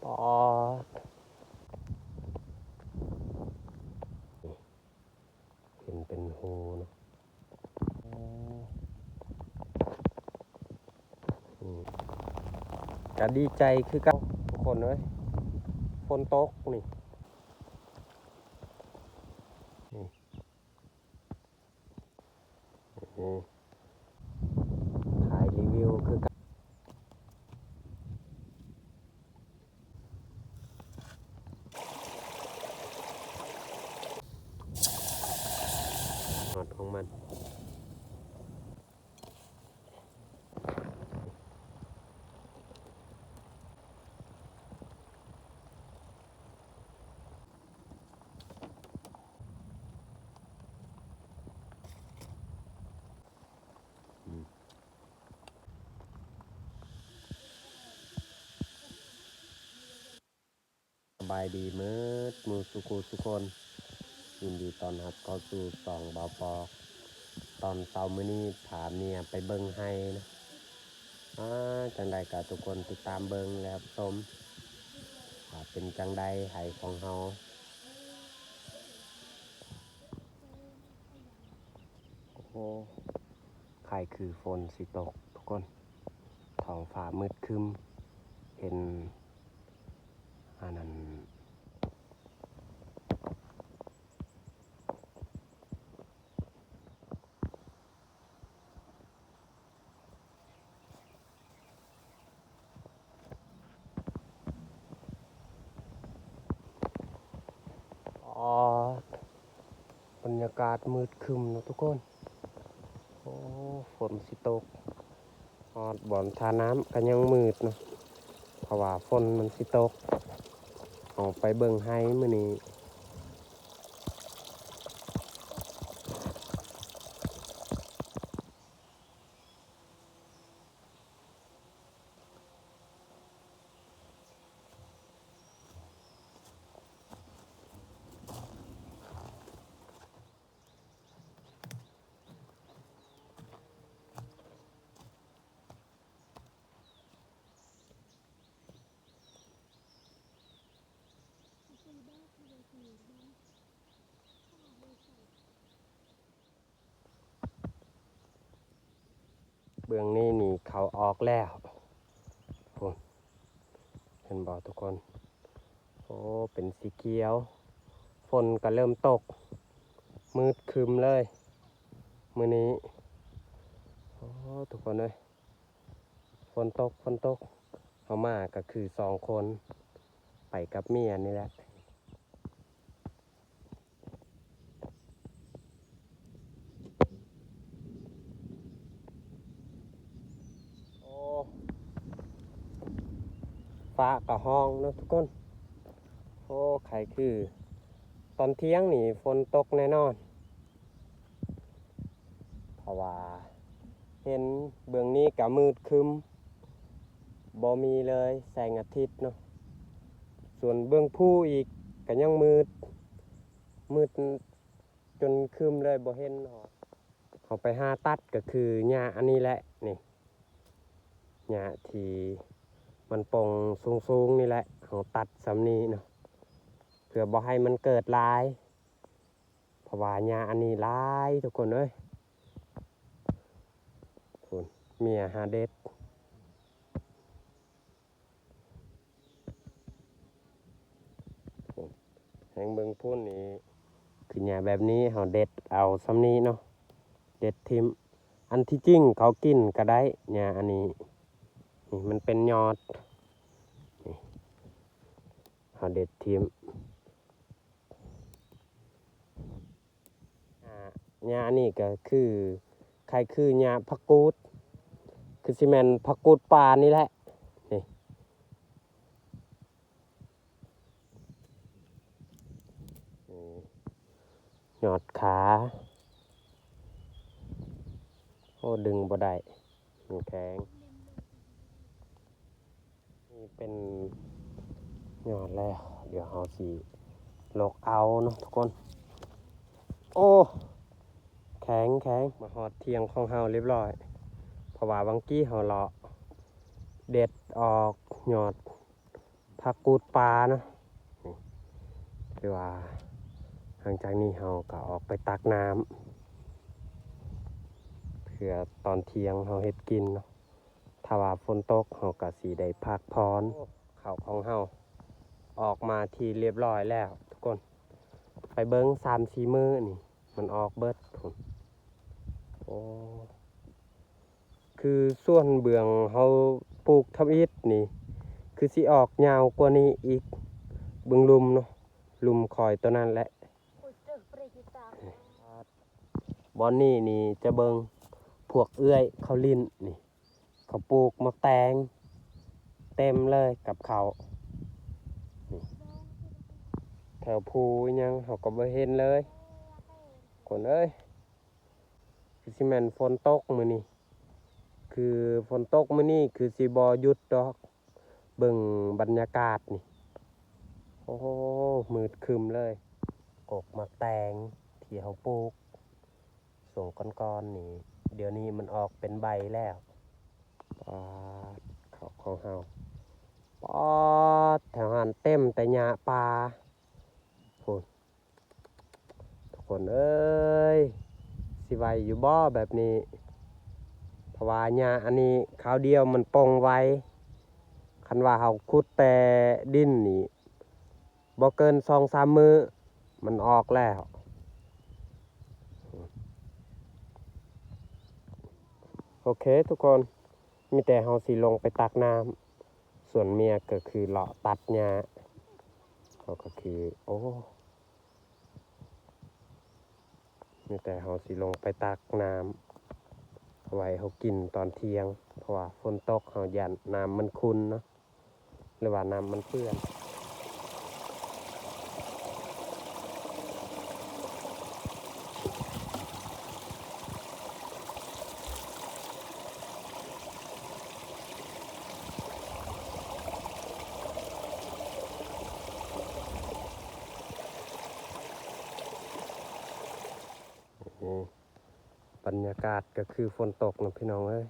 ອໍ ເຫັນເປັນຮູເນາະ. ອືມ ກະດີໃຈຄືເກົ່າທຸກຄົນເອີຍ ຝົນຕົກນີ້ ນີ້ ນີ້ ຖ່າຍຣີວິວຄືກັນ. ຮອດຂອງມັນ. ສະບາຍດີເໝິດໝູ່ສູ່ຄູ່ສູ່ຄົນ, ຍິນດີຕ້ອນຮັບເຂົ້າສູ່ຊ່ອງບ່າວປອກ. ຕອນເຊົ້າມື້ນີ້ພາເມຍໄປເບິ່ງໄຮ່ນະ. ອາ ຈັ່ງໃດກໍທຸກຄົນຕິດຕາມເບິ່ງແລະຮັບຊົມ ວ່າເປັນຈັ່ງໃດໄຮ່ຂອງເຮົາ. ໂອ້ໂຫ ຄ້າຍຄືຝົນຊິຕົກທຸກຄົນ, ທ້ອງຟ້າມືດຄຶ້ມ ເຫັນອັນນັ້ນ. ອໍ ບັນຍາກາດມືດຄຶ້ມເນາະທຸກຄົນ. ໂອ້ ຝົນຊິຕົກ. ຮອດບ່ອນທ່ານ້ຳກໍຍັງມືດເນາະ ເພາະວ່າຝົນມັນຊິຕົກ. ເຮົາໄປເບິ່ງໄຮ່ມື້ນີ້. ເບື້ອງນີ້ນີ້ເຂົ້າອອກແລ້ວ ພຸ້ນ ເຫັນບໍ່ທຸກຄົນ? ໂອ້ ເປັນສີຂຽວ. ຝົນກໍເລີ່ມຕົກ ມືດຄຶ້ມເລີຍມື້ນີ້. ໂອ້ ທຸກຄົນເອີຍ ຝົນຕົກ ຝົນຕົກ. ເຮົາມາກໍຄືສອງຄົນ ໄປກັບເມຍນີ້ແຫຼະ. ໂອ້ ຟ້າກໍຮ້ອງເນາະທຸກຄົນ. ໂອ້ ໄຄຄືຕອນທ່ຽງນີ້ຝົນຕົກແນ່ນອນ. ເພາະວ່າເຫັນເບື້ອງນີ້ກະມືດຄຶ້ມ ບໍ່ມີເລີຍແສງອາທິດເນາະ. ສ່ວນເບື້ອງພູອີກກະຍັງມືດ ມືດຈົນຄຶ້ມເລີຍ ບໍ່ເຫັນຮອດ. ເຮົາໄປຫາຕັດກະຄືຫຍ້າອັນນີ້ແຫຼະ ນີ້ ຫຍ້າທີ່ມັນປົ່ງສູງໆນີ້ແຫຼະ. ເຮົາຕັດສ່ຳນີ້ເນາະ ເພື່ອບໍ່ໃຫ້ມັນເກີດຫຼາຍ. ເພາະວ່າຫຍ້າອັນນີ້ຫຼາຍທຸກຄົນເອີຍ. ພຸ້ນ ເມຍຫາເດັດ ພຸ້ນ ແຮງເບິ່ງພຸ້ນນີ້ ຄືຫຍ້າແບບນີ້ເຮົາເດັດເອົາສ່ຳນີ້ເນາະ ເດັດຖິ້ມ. ອັນທີ່ຈິງເຂົາກິນກໍໄດ້ ຫຍ້າອັນນີ້ ນີ້ມັນເປັນຍອດ ນີ້ ເຮົາເດັດຖິ້ມ. ຫຍ້າ ຫຍ້ານີ້ກໍຄື ຄ້າຍຄືຫຍ້າຜັກກູດ ຄືຊິແມ່ນຜັກກູດປ່ານີ້ແຫຼະ ນີ້ ນີ້ ຍອດຂາ. ໂອ້ ດຶງບໍ່ໄດ້ ມັນແຂງ. ນີ້ເປັນຍອດແລ້ວ ດຽວເຮົາຊິລອກເອົາເນາະທຸກຄົນ. ໂອ້ ແຂງ ແຂງ. ມາຮອດຖຽງຂອງເຮົາລຽບຮ້ອຍ ເພາະວ່າຫວ່າງກີ້ເຮົາເລາະເດັດອອກຍອດ ຜັກກູດປ່າເນາະ. ນີ້ ຄືວ່າຫຼັງຈາກນີ້ເຮົາກໍອອກໄປຕັກນ້ຳ ເພື່ອຕອນທ່ຽງເຮົາເຮັດກິນເນາະ. ຖ້າວ່າຝົນຕົກເຮົາກໍຊິໄດ້ພັກຜ່ອນ. ເຂົ້າຂອງເຮົາອອກມາທີ່ຮຽບຮ້ອຍແລ້ວທຸກຄົນ. ໄປເບິ່ງສາມສີ່ມື້ນີ້ ມັນອອກເບິດພຸ້ນ. ໂອ້ ຄືສວນເບື້ອງເຮົາປູກທຳອິດນີ້ ຄືຊິອອກຍາວກວ່ານີ້ອີກ. ເບິ່ງລຸ່ມເນາະ, ລຸ່ມຂ້ອຍໂຕນັ້ນແຫຼະ. ບ່ອນນີ້ນີ້ຈະເບິ່ງພວກເອື້ອຍເຂົາຫຼິ້ນນີ້. ເຂົາປູກໝາກແຕງເຕັມເລີຍກັບເຂົາ. ນີ້ ແຖວພູອີ່ຫຍັງເຮົາກໍບໍ່ເຫັນເລີຍຄົນເອີຍ. ຄືຊິແມ່ນຝົນຕົກມື້ນີ້, ຄືຝົນຕົກມື້ນີ້ຄືຊິບໍ່ຢຸດດອກ. ເບິ່ງບັນຍາກາດນີ້ ໂອ້ ມືດຄຶ້ມເລີຍ. ກົກໝາກແຕງທີ່ເຮົາປູກ ຊ່ວງກ່ອນໆນີ້ ດຽວນີ້ມັນອອກເປັນໃບແລ້ວ. ປາດ ເຂົ້າຂອງເຮົາ ປາດ ແຖວຫັ້ນເຕັມແຕ່ຫຍ້າປ່າພຸ້ນ. ທຸກຄົນເອີຍ ຊິໄຫວຢູ່ບໍ່ແບບນີ້? ເພາະວ່າຫຍ້າອັນນີ້ຄາວດຽວມັນປົ່ງໄວ. ຄັນວ່າເຮົາຂຸດແຕ່ດິນນີ້ ບໍ່ເກີນສອງສາມມື້ມັນອອກແລ້ວ. ໂອເຄທຸກຄົນ, ມີແຕ່ເຮົາຊິລົງໄປຕັກນ້ຳ, ສ່ວນເມຍກໍຄືເລາະຕັດຫຍ້າ. ເຮົາກໍຄື ໂອ້ ມີແຕ່ເຮົາຊິລົງໄປຕັກນ້ຳ ເອົາໄວ້ເຮົາກິນຕອນທ່ຽງ, ເພາະວ່າຝົນຕົກເຮົາຢ້ານນ້ຳມັນຂຸ່ນເນາະ. ຫຼືວ່ານ້ຳມັນເປື້ອນ. ນີ້ ບັນຍາກາດກໍຄືຝົນຕົກນະພີ່ນ້ອງເອີຍ.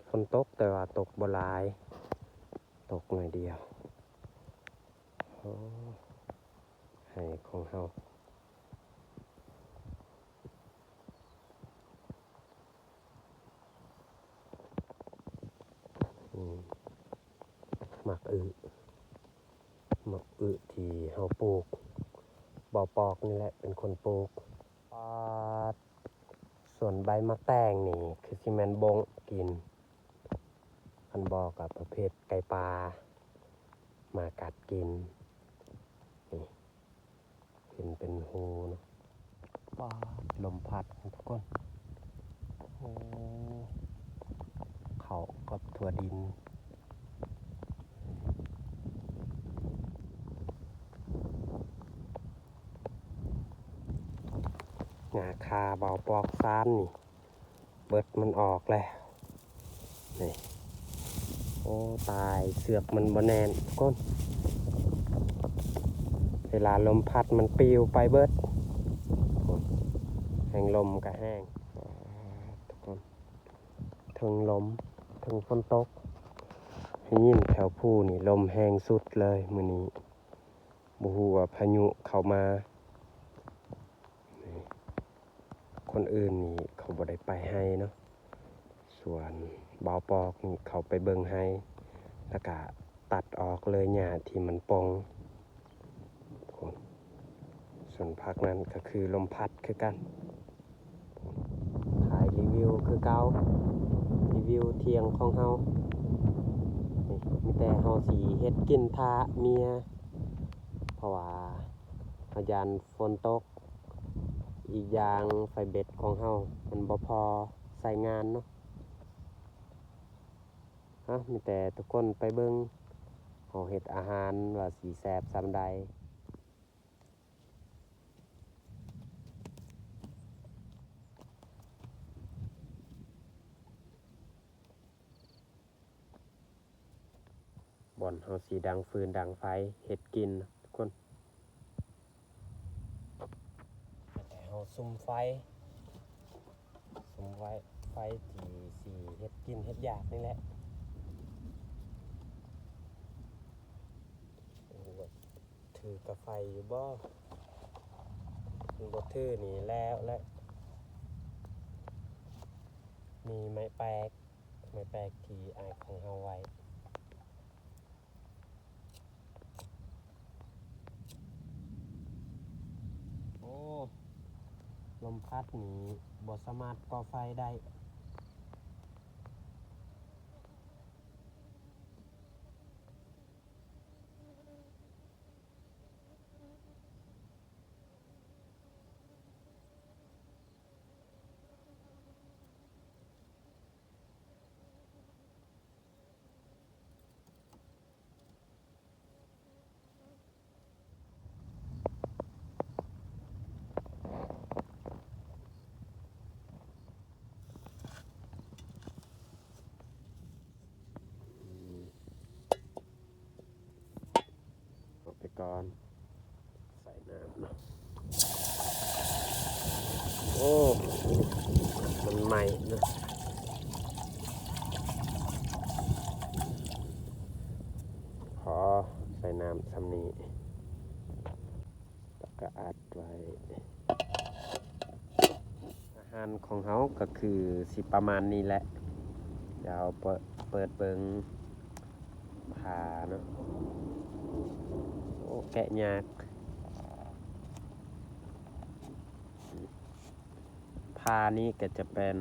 ຝົນຕົກແຕ່ວ່າຕົກບໍ່ຫຼາຍ, ຕົກໜ້ອຍດຽວ. ໂອ້ ໄຮ່ຂອງເຮົາ. ອືມ ໝາກອຶ ໝາກອຶທີ່ເຮົາປູກ, ບ່າວປອກນີ້ແຫຼະເປັນຄົນປູກ. ປາດ ສວນໃບໝາກແຕງນີ້ຄືຊິແມ່ນບົ້ງກິນ, ຄັນບໍ່ກໍປະເພດໄກ່ປ່າມາກັດກິນ. ນີ້ ເຫັນເປັນຮູເນາະ. ປາດ ລົມພັດທຸກຄົນ. ໂອ້ ເຂົ້າກັບຖົ່ວດິນ. ຫຍ້າຄາເບົາປອກຊານນີ້ ເບິດມັນອອກແລ້ວ. ນີ້ ໂອ້ ຕາຍ ເຊືອກມັນບໍ່ແໜ້ນທຸກຄົນ. ເວລາລົມພັດມັນປິວໄປເບິດ. ແຮງລົມກໍແຮງ ທຸກຄົນ. ເທິງລົມ ເທິງຝົນຕົກ. ໄດ້ຍິນແຖວພູນີ້ລົມແຮງສຸດເລີຍມື້ນີ້. ບໍ່ຮູ້ວ່າພາຍຸເຂົ້າມາ. ນີ້ ຄົນອື່ນນີ້ເຂົາບໍ່ໄດ້ໄປໄຮ່ເນາະ, ສ່ວນບ່າວປອກນີ້ເຂົາໄປເບິ່ງໄຮ່ ແລ້ວກະຕັດອອກເລີຍຫຍ້າທີ່ມັນປົ່ງ. ສ່ວນພາກນັ້ນກໍຄືລົມພັດຄືກັນ. ຖ່າຍຣີວິວຄືເກົ່າ, ຣີວິວທ່ຽງຂອງເຮົາ. ນີ້ ມີແຕ່ເຮົາຊິເຮັດກິນຖ້າເມຍ ເພາະວ່າເຮົາຢ້ານຝົນຕົກ, ອີກຢ່າງໄຟເບັດຂອງເຮົາມັນບໍ່ພໍໃຊ້ງານເນາະ. ເອົາ ມີແຕ່ທຸກຄົນໄປເບິ່ງເຮົາເຮັດອາຫານວ່າຊິແຊບສ່ຳໃດ. ບ່ອນເຮົາຊິດັງຟືນດັງໄຟເຮັດກິນທຸກຄົນ. ແຕ່ເຮົາສຸມໄຟ ສຸມໄວ້ ໄຟທີ່ຊິເຮັດກິນເຮັດຢາກນີ້ແຫຼະ. ຖືກາໄຟຢູ່ບໍ່? ມັນບໍ່ຖືນີ້ແລ້ວແຫຼະ. ມີໄມ້ແປກ ໄມ້ແປກທີ່ອ້າຍຂອງເຮົາໄວ້. ໂອ້ ລົມພັດນີ້ບໍ່ສາມາດກໍ່ໄຟໄດ້. ອອກໄປກ່ອນ ໃສ່ນ້ຳເນາະ. ໂອ້ ມັນໄໝ້ເນາະ. ຂໍໃສ່ນ້ຳຊ່ຳນີ້ ແລ້ວກະອັດໄວ້. ອາຫານຂອງເຮົາກະຄືຊິປະມານນີ້ແຫຼະ. ດຽວເປີດ ເປີດເບິ່ງຜ້າເນາະ. ໂອ້ ແກະຍາກ. ຜ້ານີ້ກະຈະເປັນ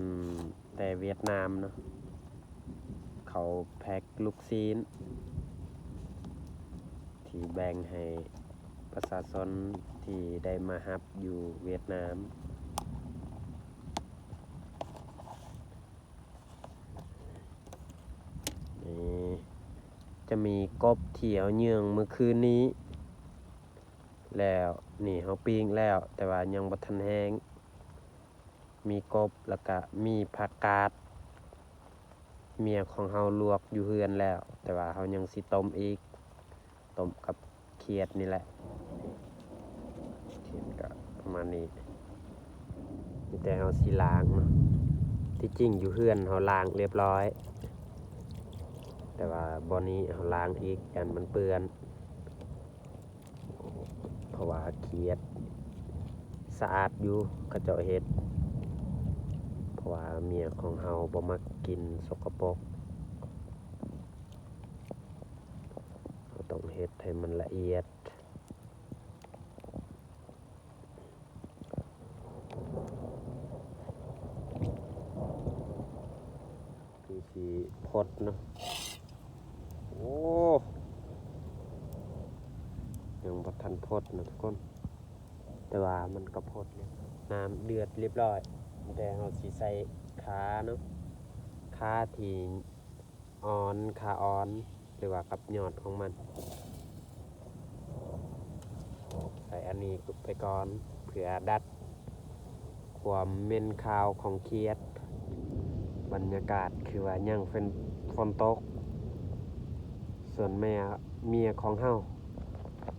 ແຕ່ຫວຽດນາມເນາະ. ເຂົາແພັກລູກຊີ້ນ ທີ່ແບ່ງໃຫ້ປະຊາຊົນທີ່ໄດ້ມາຮັບຢູ່ຫວຽດນາມ. ນີ້ ຈະມີກົບທີ່ເຮົາເຍື່ອງມື້ຄືນນີ້ ແລ້ວນີ້ເຮົາປີ້ງແລ້ວ ແຕ່ວ່າຍັງບໍ່ທັນແຫ້ງ. ມີກົບ ແລ້ວກະມີຜັກກາດ ເມຍຂອງເຮົາລວກຢູ່ເຮືອນແລ້ວ ແຕ່ວ່າເຮົາຍັງຊິຕົ້ມອີກ ຕົ້ມກັບຂຽດນີ້ແຫຼະ. ຂຽດກະປະມານນີ້ ມີແຕ່ເຮົາຊິລ້າງເນາະ. ທີ່ຈິງຢູ່ເຮືອນເຮົາລ້າງລຽບຮ້ອຍ ແຕ່ວ່າບ່ອນນີ້ເຮົາລ້າງອີກ ຢ້ານມັນເປື້ອນ. ເພາະວ່າຂຽດສະອາດຢູ່ ເຂົາເຈົ້າເຮັດ ເພາະວ່າເມຍຂອງເຮົາບໍ່ມັກກິນສົກກະປົກ. ເຮົາຕ້ອງເຮັດໃຫ້ມັນລະອຽດ. ຄືຊິພົດເນາະ. ໂອ້ ຍັງບໍ່ທັນພົດນະທຸກຄົນ ແຕ່ວ່າມັນກະພົດແລ້ວ. ນ້ຳເດືອດລຽບຮ້ອຍ ແຕ່ເຮົາຊິໃສ່ຂ່າເນາະ ຂ່າທີ່ອ່ອນ ຂ່າອ່ອນ ຫຼືວ່າກັບຍອດຂອງມັນ. ໃສ່ອັນນີ້ໄປກ່ອນ ເພື່ອດັດຄວາມເໝັນຄາວຂອງຂຽດ. ບັນຍາກາດຄືວ່າຍັງເປັນຝົນຕົກ. ສ່ວນແມ່ ເມຍຂອງເຮົາ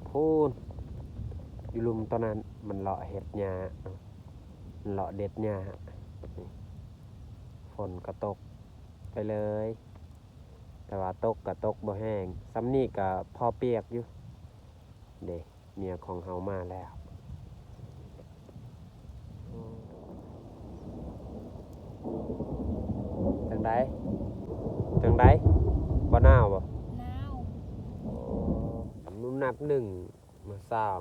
ພຸ້ນ ຢູ່ລຸ່ມຕົ້ນນັ້ນ ມັນເລາະເຮັດຫຍ້າ ມັນເລາະເດັດຫຍ້າ. ນີ້ ຝົນກະຕົກໄປເລີຍ. ແຕ່ວ່າຕົກກະຕົກບໍ່ແຮງ ຊ່ຳນີ້ກະພໍປຽກຢູ່. ເດ້ ເມຍຂອງເຮົາມາແລ້ວ. ຈັ່ງໃດ? ຈັ່ງໃດ? ບໍ່ໜາວບໍ່? ໜາວ. ໂອ້ ໜັບໜຶ່ງມາສ້າງ.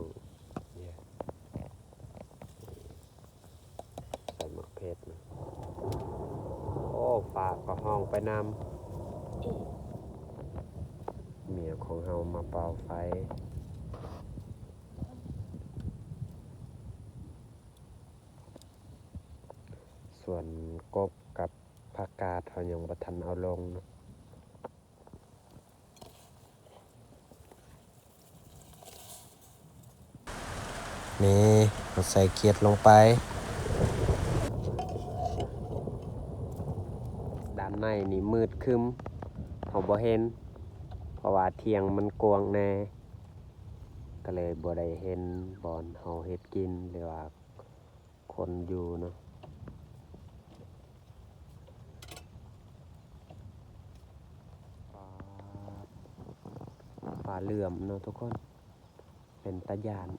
ໃສ່ໝາກເຜັດນະ. ໂອ້ ຟ້າກໍຮ້ອງໄປນຳ. ເມຍຂອງເຮົາມາເປົ່າໄຟ. ສ່ວນກົບກັບຜັກກາດເຮົາຍັງບໍ່ທັນເອົາລົງເນາະ. ນີ້ ເຮົາໃສ່ຂຽດລົງໄປ. ດ້ານໃນນີ້ມືດຄຶ້ມ ເຮົາບໍ່ເຫັນ ເພາະວ່າຖຽງມັນກວ້າງແດ່ ກໍເລີຍບໍ່ໄດ້ເຫັນບ່ອນເຮົາເຮັດກິນ ຫຼືວ່າ ຄົນຢູ່ເນາະ. ປາ ປາເຫຼື້ອມເນາະທຸກຄົນ. ເປັນຕາຢ້ານ.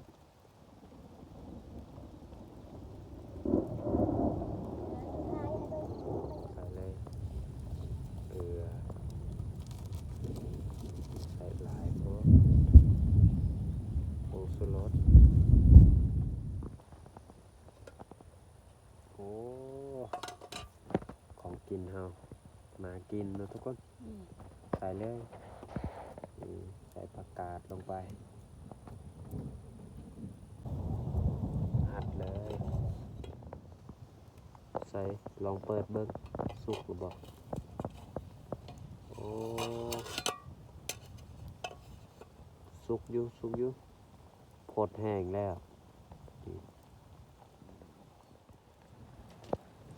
ໃສ່ເລີຍ ເກືອ ໃສ່ຫຼາຍໂພດ ຜົງຊູລົດ. ໂອ້ ຂອງກິນເຮົາ ໜ້າກິນເນາະທຸກຄົນ. ອືມ ໃສ່ເລີຍ ນີ້ ໃສ່ຜັກກາດລົງໄປ ອັດເລີຍ ໃສ່ ລອງເປີດເບິ່ງ ສຸກຫຼືບໍ່. ໂອ້ ສຸກຢູ່ ສຸກຢູ່ ພົດແຫ້ງແລ້ວ.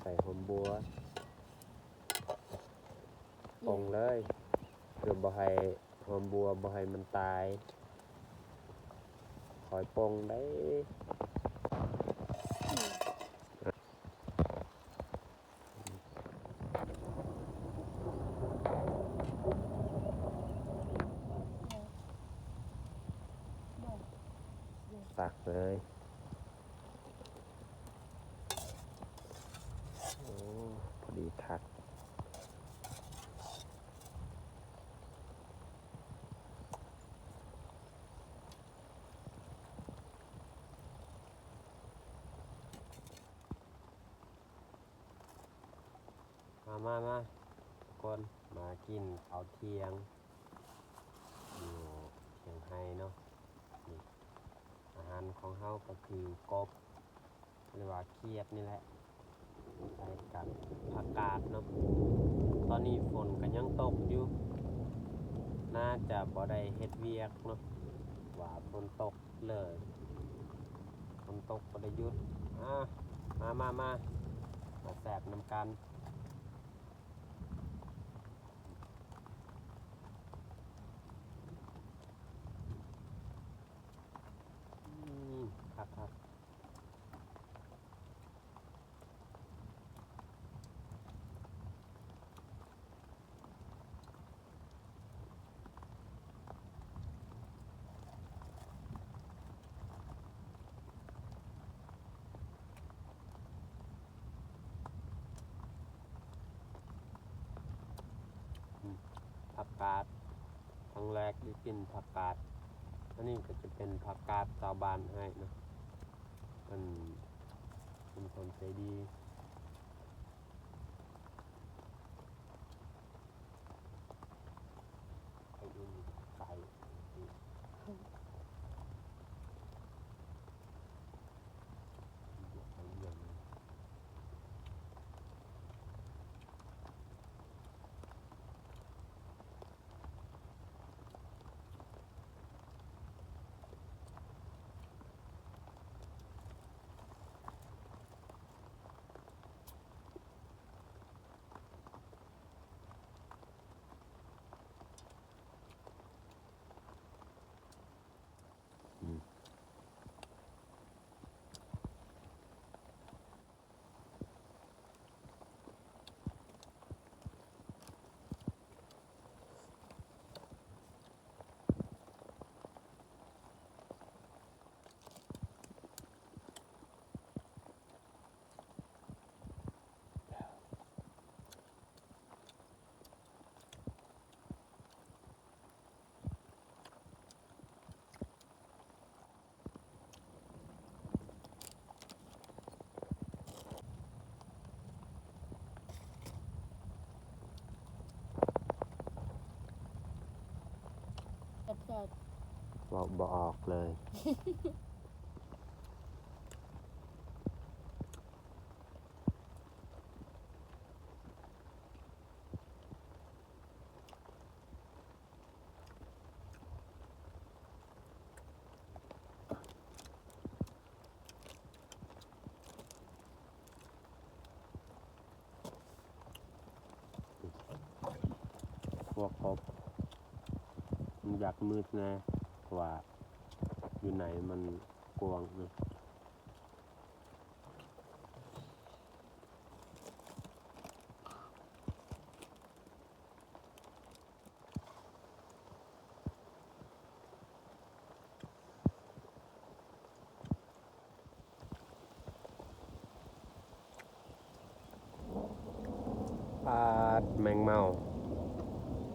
ໃສ່ຫອມບົວ ປົງເລີຍ ເພື່ອບໍ່ໃຫ້ຫອມບົວ ບໍ່ໃຫ້ມັນຕາຍ ຄ່ອຍປົງໄດ້. ຕັກເລີຍ. ໂອ້ ພໍດີຄັກ. ມາ ມາ ມາ ທຸກຄົນ ມາກິນເຂົ້າທ່ຽງ ຢູ່ທ່ຽງໄຮ່ເນາະ. ນີ້ ອາຫານຂອງເຮົາກໍຄືກົບ ຫຼືວ່າຂຽດນີ້ແຫຼະ ໃສ່ກັບຜັກກາດເນາະ. ຕອນນີ້ຝົນກໍຍັງຕົກຢູ່ ໜ້າຈະບໍ່ໄດ້ເຮັດວຽກເນາະ ວ່າຝົນຕົກເລີຍ ຝົນຕົກບໍ່ໄດ້ຢຸດ. ອາ ມາ ມາ ມາ ມາແຊບນຳກັນ. ອືມ ຄັກໆ. ອືມ ຜັກກາດ ຄັ້ງແລກໄດ້ກິນຜັກກາດ. ອັນນີ້ກໍຈະເປັນຜັກກາດຊາວບ້ານອ້າຍເນາະ ເພິ່ນເປັນຄົນໃຈດີ. ໄປອື່ນໄປ ແຊບໆ ເວົ້າບໍ່ອອກເລີຍ. ພວກເຂົາມັນຢາກມືດແດ່ ເພາະວ່າຢູ່ໃນມັນກວ້າງເນາະ. ອ ແມງເມົາ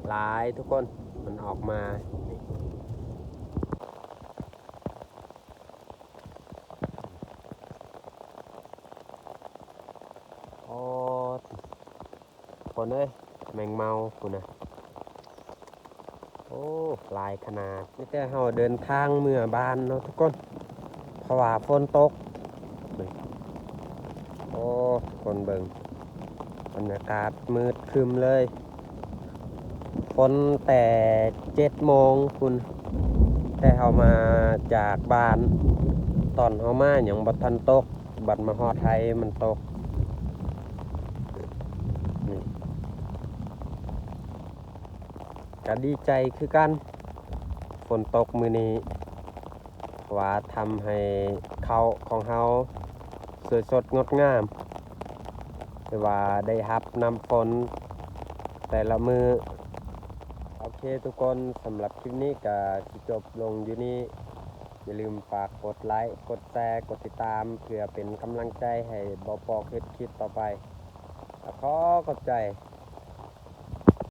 ຫຼາຍທຸກຄົນ ມັນອອກມານີ້ ໂອ້ ຄົນເອີຍ ແມງເມົາພຸ້ນນະ ໂອ້ ຫຼາຍຂະໜາດ. ມີແຕ່ເຮົາເດີນທາງເມືອບ້ານເນາະທຸກຄົນ ເພາະວ່າຝົນຕົກ. ໂອ້ ຄົນເບິ່ງ ບັນຍາກາດມືດຄຶມເລີຍ ຝົນແຕ່ເຈັດໂມງພຸ້ນ ແຕ່ເຮົາມາຈາກບ້ານ ຕອນເຮົາມາຍັງບໍ່ທັນຕົກ ບັດມາຮອດໄທມັນຕົກ. ນີ້ ກະດີໃຈຄືກັນ ຝົນຕົກມື້ນີ້ ເພາະວ່າທຳໃຫ້ເຂົ້າຂອງເຮົາສວຍສົດງົດງາມ ຖືວ່າໄດ້ຮັບນ້ຳຝົນແຕ່ລະມື້. ໂອເຄທຸກຄົນ ສຳລັບຄລິບນີ້ກະຊິຈົບລົງຢູ່ນີ້ ຢ່າລືມຝາກກົດໄລ ກົດແຊ ກົດຕິດຕາມ ເພື່ອເປັນກຳລັງໃຈໃຫ້ເບົາປອກເຮັດຄລິບຕໍ່ໄປ. ຂໍຂອບໃຈ.